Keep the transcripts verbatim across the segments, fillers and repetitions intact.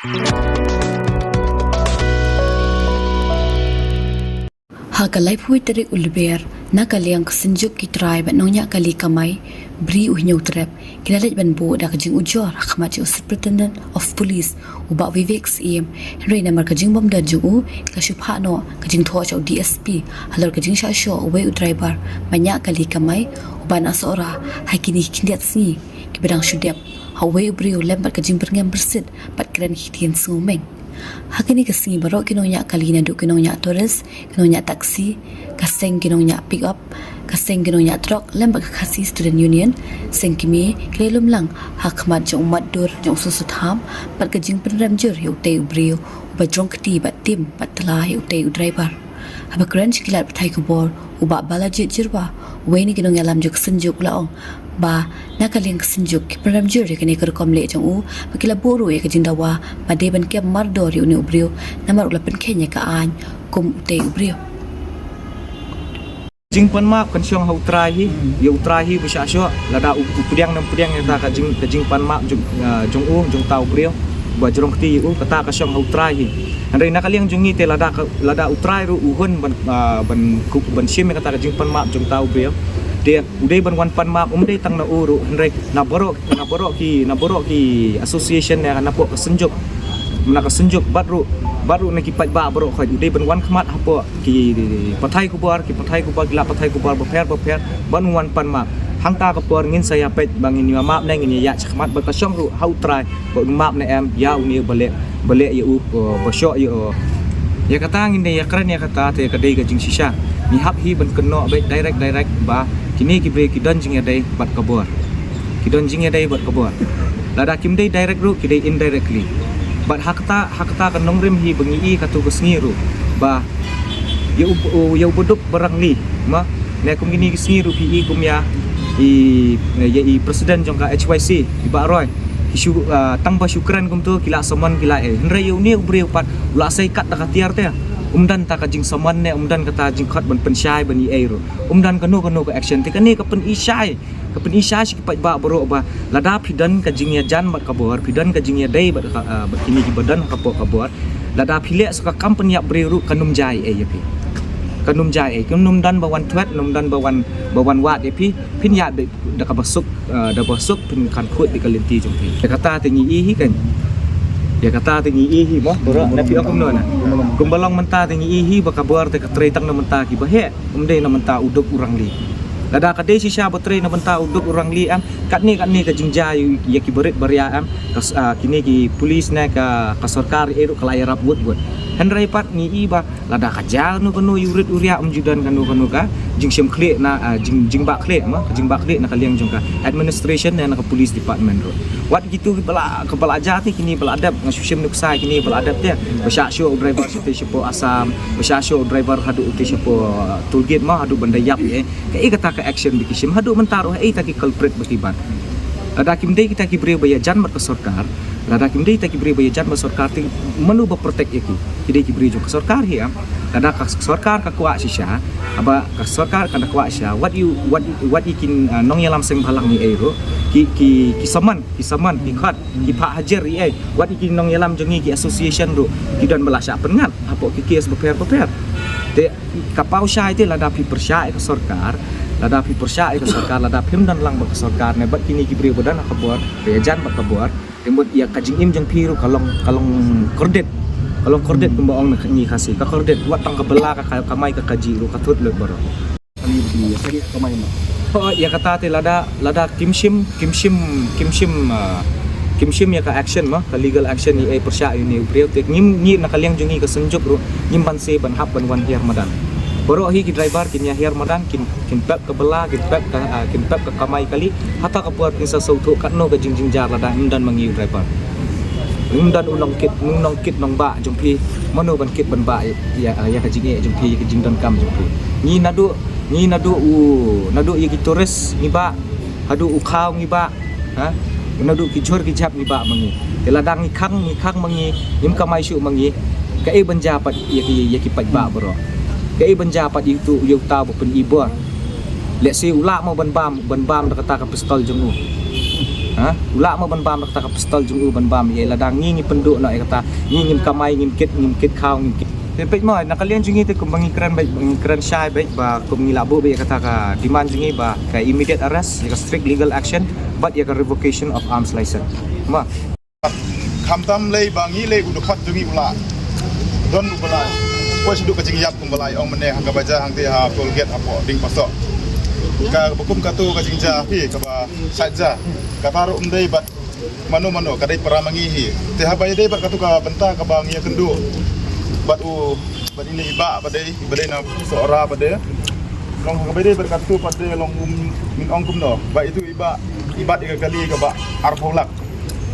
Ha ka laiphew tarik u Lber, na ka liang ka Synjuk ki trai bad nongñiah kali kamai, Bri U Hynñiewtrep, ki la leit ban buh da ka jingujor ha khmat jong u Superintendent of Police, u Bah Vivek Syiem, hynrei namar ka jingbymdon jong u, ki la shu phah noh ka jingthoh sha u D S P halor ka jingshah shoh uwei u driver ba ñiah kali kamai, uba na Sohra, ha kine ki khyndiat sngi kiba dang shu dep, ha uwei u briew lem bad ka jingbyrngem byrsit bad kren ki ktien sngewmeng. Ha kine ki sngi baroh ki nongñiah kali naduh ki nongñiah tourist, ki nongñiah taxi, ka seng ki nongñiah pick up, ka seng ki nongñiah truck lem bad ka Khasi Student Union, seng kmie, ki la lum lang ha khmat jong u matdur jong u Soso Tham bad ka jingpynrem jur ïa utei u briew uba jrong kti bad tim bad tla ïa utei u driver. Haba kren sha ki lad pathai khubor, u Bah Balajied Jyrwa, uwei na ki nongïalam jong ka Synjuk, u la ong ba na ka liang ka Synjuk ki pynrem jur ïa kane ka rukom leh jong u, ba ki la buh ruh ïa ka jingdawa ba dei ban kem mardor ïa une u briew namar u la pynkheiñ ïa ka aiñ kum utei u briew. Jingpanmap kan shong ha U Trai hi, ïa U Trai hi ba shah shoh, lada u, u pdiang ne ym pdiang ïa kata ka jing, ka jingpanmap jong, ah, jong u, jong uta u briew ba jrong kti ïa u, kata ka shong ha U Trai hi. Hynrei na ka liang jong ngi te lada ka, lada U Trai ruh u hun ban, ah, ban kup, ban shim ïa kata ka jingpanmap jong uta u briew, te u dei ban wan panmap, um dei tang na u ruh, hynrei na baroh, na baroh ki, na baroh ki association ne napoh ka Synjuk, na ka Synjuk bad ruh, bad ruh na ki paidbah baroh khoit, u dei ban wan khmat hapoh ki pathai khubor, ki pathai khubor, ki lad pathai khubor bapher bapher, ban wan panmap. Hangta ka por ngin sa ïa peit ba ngin ïa map ne ngin ïa ïaid shakhmat, bad ka shong ruh ha U Trai ba un map ne em ïa une ba leh, ba leh ïa u, uh, ba shoh ïa u. Ïa kata ngin dei ïa kren ïa kata te ka dei ka jingshisha. Ngi hap hi ban kynnoh beit direct direct ba kine ki briew ki don jingïadei bad ka bor. Ki don jingïadei bad ka bor. Lada kim dei direct ruh, ki dei indirectly. Bad ha kata, ha kata ka nongrim hi ba ngi i katto ka sngi ruh ba ïa u, u, ïa u baduk ba rangli, ma, ne kum kine ki sngi ruh phi i kum ïa i, ïa i president jong ka H Y C, i Bah Roy. Ki shu, ah, tang ba shu kren kumto, ki la summon, ki la ei. Hynrei ïa une u briew pat u la sei kat da ka tiar te. Um don ta ka jingsummon ne um don kata jingkhot ban pynshai ban i ei ruh. Um don kano kano ka action te. Kane ka pynishai, ka pynishai sha ki paidbah baroh ba lada phi don ka jingïajan bad ka bor, phi don ka jingïadei bad ka, ah, bad kine kiba don hapoh ka bor, lada phi leh sa ka kam pynïap briew ruh kan ym jia ei ïa phi. Kan ym jia ei, kan ym don ba wan thwet, ym don ba wan, ba wan wad ïa phi. Phin ïaid da kaba suk, ah, da kaba suk, phin khan khuid da ka lynti jong phi. Ïa kata te ngi i hi kan. Ïa kata te ngi i hi mo, baroh na phi ong kumno na. Kumba long mynta te ngi i hi ba ka bor te ka trei tang na mynta kiba heh. Um dei na mynta u duk u rangli. Lada ka dei shisha ba trei na mynta u duk u rangli em, katne katne ka jingjia ïa ki barit baria em, ka s-, ah, kine ki police ne ka, ka sorkar ei ruh ka la ïarap wut wut. Hynrei pat ngi i ba lada ka jia kano kano ïa u rit u riah, um ju don kano kano ka jingshim khlieh na, ah, jing, jingbah khlieh ma, ka jingbah khlieh na ka liang jong ka administration ne na ka police department ruh. Wat kito kiba la, kiba la jia te kine ba la dep, nga shu shim nuksa kine ba la dep te. Ba shah shoh u driver sha te shapoh Assam, ba shah shoh u driver haduh te shapoh, ah, toll gate ma, haduh ban da ïap ïa. Kaei kata ka action ba ki shim haduh mynta ruh, haei ta ki culprit ba ki ban. Lada kim dei kita ki briew ba ïajan bad ka sorkar, lada kim dei kita ki briew ba ïajan bad sorkar te mano ba protect ïa ki? Ki dei ki briew jong ka sorkar hi em. Lada ka sorkar ka kwah shisha, haba ka sorkar ka da kwah shisha, wat ïa u, wat, wat ïa ki, ah, nongïalam seng bhalang ïa ei ruh, ki, ki, ki summon, ki summon, ki khot, ki phah hajir ïa ei. Wat ïa ki nongïalam jong ngi ki association ruh, ki don ba la shah pynngat hapoh ki case bapher bapher. Te ka paw shai te lada phi pyrshah ïa ka sorkar, lada phi pyrshah ïa ka sorkar, lada phim don lang bad ka sorkar ne bad kine ki briew ba don ha ka bor, ba ïajan bad ka bor, te mut ïa ka jingim jong phi ruh ka long, ka long kordit. Ka long kordit kumba ong na ngi Khasi, ka kordit, wat tang ka bylla ka, ka kamai ka kajih ruh ka thut lut baroh. Ani bdi, sakit kamai ma. Oh, ïa kata te lada, lada kim shim, kim shim, kim shim, ah, kim shim ïa ka action ma, ka legal action ïa ei pyrshah ïa une u briew te. Ngim, ngi na ka liang jong ngi ka Synjuk ruh, ngim banse ban hap ban wan hiar madan. Baroh hi ki driver kin ïa hiar madan, kin, kin pep ka bylla, kin pep ka, ah, kin pep ka kamai kali. Hata ka por kin sa sngewthuh katno ka jingjynjar lada ngim don ma ngi u driver. Ngim don u nongkit, u nongkit nongbah jong phi. Mano ban kit ban bah ïa, ïa, ïa ka jingeh jong phi, ïa ka jingdonkam jong phi. Ngi naduh, ngi naduh u, naduh ïa ki tourist ngi bah, haduh u khaw ngi bah, ha? Naduh ki jhur ki jhep ngi bah ma ngi. Te lada ngi khang, ngi khang ma ngi, ngim kamai shuh ma ngi. Kaei ban jia pat ïa ki, ïa ki paidbah baroh. Kaei ban jia pat ïa uto, ïa uta ba pyn-i bor. Lehse u lah mo ban bam, ban bam da kata ka pistol jong u. Ha? U lah mo ban bam da kata ka pistol jong u ban bam ïa, lada ngi ngi pynduh noh ïa kata, ngi ngim kamai, ngim kit, ngim kit khaw, ngim kit. Te peit mo, na ka liang jong ngi te kumba ngi kren beit, ngi kren shai beit ba kum ngi lah buh beit ïa kata ka demand jong ngi ba ka immediate arrest, ïa ka strict legal action bad ïa ka revocation of arms license. Mo. Khamtam lei ba ngi lei u dkhot jong ngi u lah don u ba la poi shaduh ka jingïap kumba la ong mynne ha kaba jia hangtei ha toll gate hapoh Diengpasoh. Kaba kum kato ka jingjia phi kaba sait jia. Kata ruh ym dei bad mano mano, ka dei para ma ngi hi. Te haba ïadei bad kato ka bynta kaba ngi ïakynduh bad u, bad ine i bah ba dei, ba dei na Sohra ba dei. Long kaba ïadei bad kato pat dei long, um, ngin ong kumno ba itu i bah i bat ïa ka kali kaba arphew lak.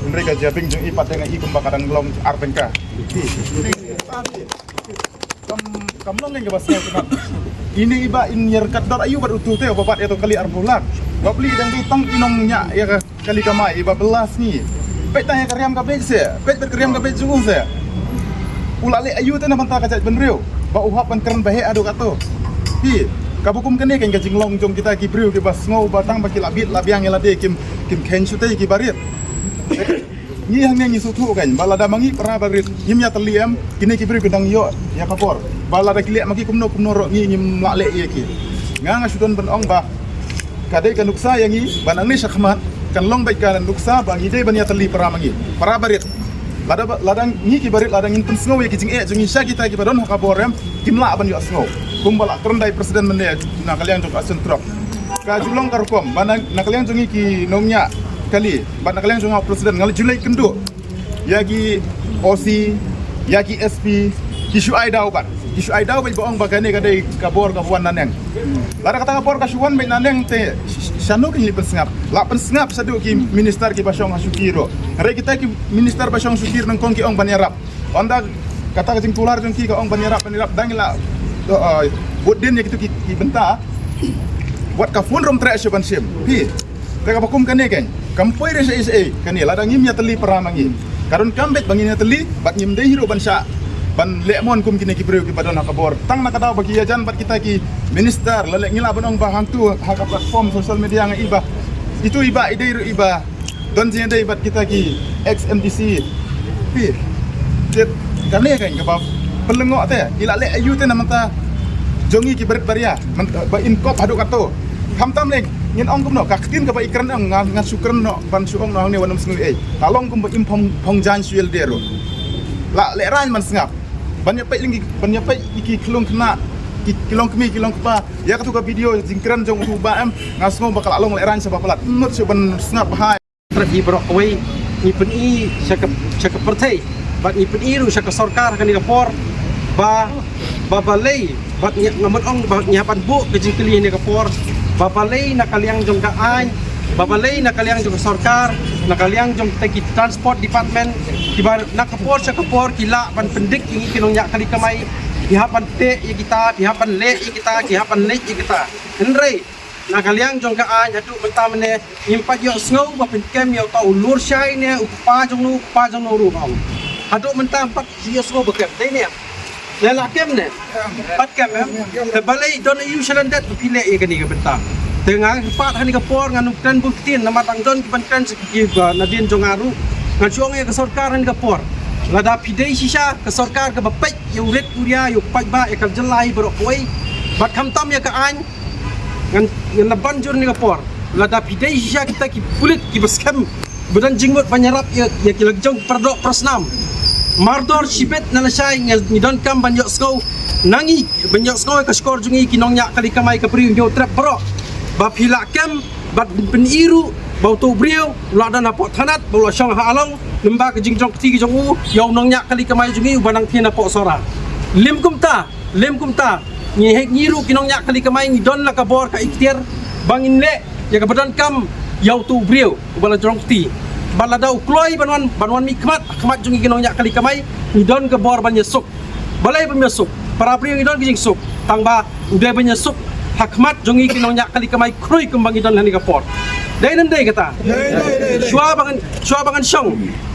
Hynrei ka jabieng jong i pat dei nga i kumba ka dang long ar tyngka. Kam, kam long ngi kaba sngewtynnat. Ine i bah in ïa ryngkat dor aïu bad utu te uba bat ïa to kali arphew lak. Bapli dang dei tang i nongñiah ïa ka kali kamai iba bylla sngi. Peit tang ïa ka riam ka beit se, peit bad ka riam ka beit jong u se. U la leh aïu te na bynta ka jaitbynriew ba u hap ban kren ba heh haduh kato. Hi, kaba kum kane kan ka jinglong jong kita ki briew kiba sngew ba tang ba ki la bit la biang ïa lade kim, kim kheiñ shuh te ki barit. Ngi hangne ngi sngewthuh kan ba lada ma ngi para barit ngim ïatylli em, kine ki briew ki dang ïoh ïa ka bor. Ba lada ki leh ma ki kumno kumno ruh ngi ngim lah leh ïa ki. Nga nga shu don ban ong ba ka dei ka nuksa ïa ngi ba nangne shakhmat kan long beit ka nuksa ba ngi dei ban ïatylli para ma ngi, para barit. Lada ba, lada ngi ki barit lada ngin pynsngew ïa ki jingeh jong ngi sha kita kiba don ha ka bor em, kim lah ban ïohsngew. Kumba la kren da i president mynne na ka liang jong ka Action Truck. Ka ju long ka rukom ba na, na ka liang jong ngi ki nongñiah kali bad na ka liang jong nga u president nga la ju leit kynduh ïa ki O C, ïa ki S P, ki shu ai daw bad ki shu ai daw bad ba ong ba kane ka dei ka bor kaba wan naneng. Lada kata ka bor ka shu wan bad naneng te sh-, sh-, shano kin leit pynsngap? La pynsngap shaduh ki minister kiba shong ha shuki ruh. Hynrei kita ki minister ba shong shuki ruh nyngkong ki ong ban ïarap. Ynda kata ka jingkular jong ki ka ong ban ïarap, ban ïarap, dang ïa la, uh, bud din ïa kitu ki, ki bynta. Wat ka phone ruh ym treh shuh ban shim. Phi. Te kaba kum kane kan kam poi re shaei shaei kane lada ngim ïatylli para ma ngi. Ka donkam beit ba ngin ïatylli bad ngim dei hi ruh ban shah ban leh mon kum kine ki briew kiba don ha ka bor. Tang na ka daw ba ki ïajan bad kita ki minister la leh ngi lah ban ong ba hangtu ha ka platform social media nga i ba itu i bah i dei ruh i bah don jingïadei bad kita ki ex M D C. Phi. Te kane kan kaba pynlyngngoh te i la leh aïu te na bynta jong ngi ki barit baria ba in kop haduh kato. Khamtam lei ngin ong kumno ka ktien kaba i kren ong nga, nga shu kren noh ban shu ong noh hangne wat nym sngew ei. Ka long kumba im phong, phong jan shu ïalade ruh. La lehraiñ ban sngap. Ban ïa peit lyngi, ban ïa peit ïa ki khlung khynnah, ki, ki long kmie, ki long kpa. Ïa katu ka video jingkren jong utu u bah em, nga sngew ba ka la long lehraiñ shaba palat. Mut shu ban sngap bha. Trep hi baroh kawei ngi pyni sha ka, sha ka pyrthei bad ngi pyni ruh sha ka sorkar ha kane ka por ba, ba balei bad ngi, nga mut ong ba ngi hap ban buh ka jingkylli ha kane ka por ba balei na ka liang jong ka aiñ, ba balei na ka liang jong ka sorkar, na ka liang jong kita ki transport department kiba na ka por sha ka por ki lah ban pyndik ïa ngi ki nongñiah kali kamai, ki hap ban teh ïa kita, ki hap ban leh ïa kita, ki hap ban leit ïa kita. Hynrei na ka liang jong ka aiñ haduh mynta mynne ngim pat ïohsngew ba pynkem ïa uta u lur shai ne u kpa jong no, u kpa jong no ruh ong. Haduh mynta ngim pat ïohsngew ba kem dei ne. Ne la kem ne. Pat kem em. Te balei don aïu sha lyndet ba phi leh ïa kane ka bynta. Te nga pat ha kane ka por ngan ym kren bun ktien namar dang don ki ban kren sha ki ba nadien jong nga ruh. Ngan shu ong ïa ka sorkar ha kane ka por. Lada phi dei shisha ka sorkar kaba peit ïa u rit u ria ïa u paidbah ïa ka jylla hi baroh kawei. Bad khamtam ïa ka aiñ. Ngan, ngan la ban jur ha kane ka por. Lada phi dei shisha kita ki pulit kiba skhem ba don jingmut ban ïarap ïa, ïa ki la ki jong para doh para snam. Mardor shibit na lashai ngi, ngi donkam ban ïohsngew na ngi ban ïohsngew ïa ka shkor jong ngi ki nongñiah kali kamai ka Bri u Hynñiewtrep baroh. Ba phi la kem bad pyni ruh ba uto u briew u la don hapoh thanat ba u la shong ha Along, lyngba ka jingjrong kti ka jong u ïa u nongñiah kali kamai jong ngi uba nang thied hapoh Sohra. Lym kumta, lym kumta, ngi heh ngi ruh ki nongñiah kali kamai ngi don la ka bor ka iktiar ba ngin leh ïa kaba donkam ïa uto u briew uba la jrong kti. Bad lada u kloi ban wan, ban wan mihkhmat ha khmat jong ngi ki nongñiah kali kamai, ngi don ka bor ban ïasuk. Balei ban ïasuk? Para briew ngi don ka jingsuk. Tang ba u dei ban ïasuk ha khmat jong ngi ki nongñiah kali kamai khrui kumba ngi don ha kane ka por. Dei ne ym dei kata? Shuwa ba ngan, shuwa ba ngan shong,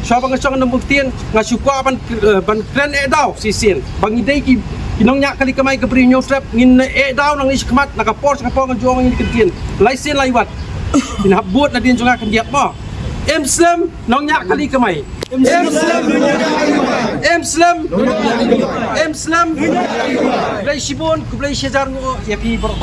shuwa ba ngan shong na bynta ktien nga shu kwah ban, eh, ban kren eh daw shisien ba ngi dei ki, ki nongñiah kali kamai ka Bri u Hynñiewtrep ngin eh daw nangne sha khmat na ka por sha ka por ngan ju ong ngi ktien. Lai sien lai wat. Ngin hap bud nadien jong nga khyndiat mo. Em slem nongñiah kali kamai. Em slem. Em slem. Em slem. Khublei shibun, khublei shihajar nguh ïa phi baroh.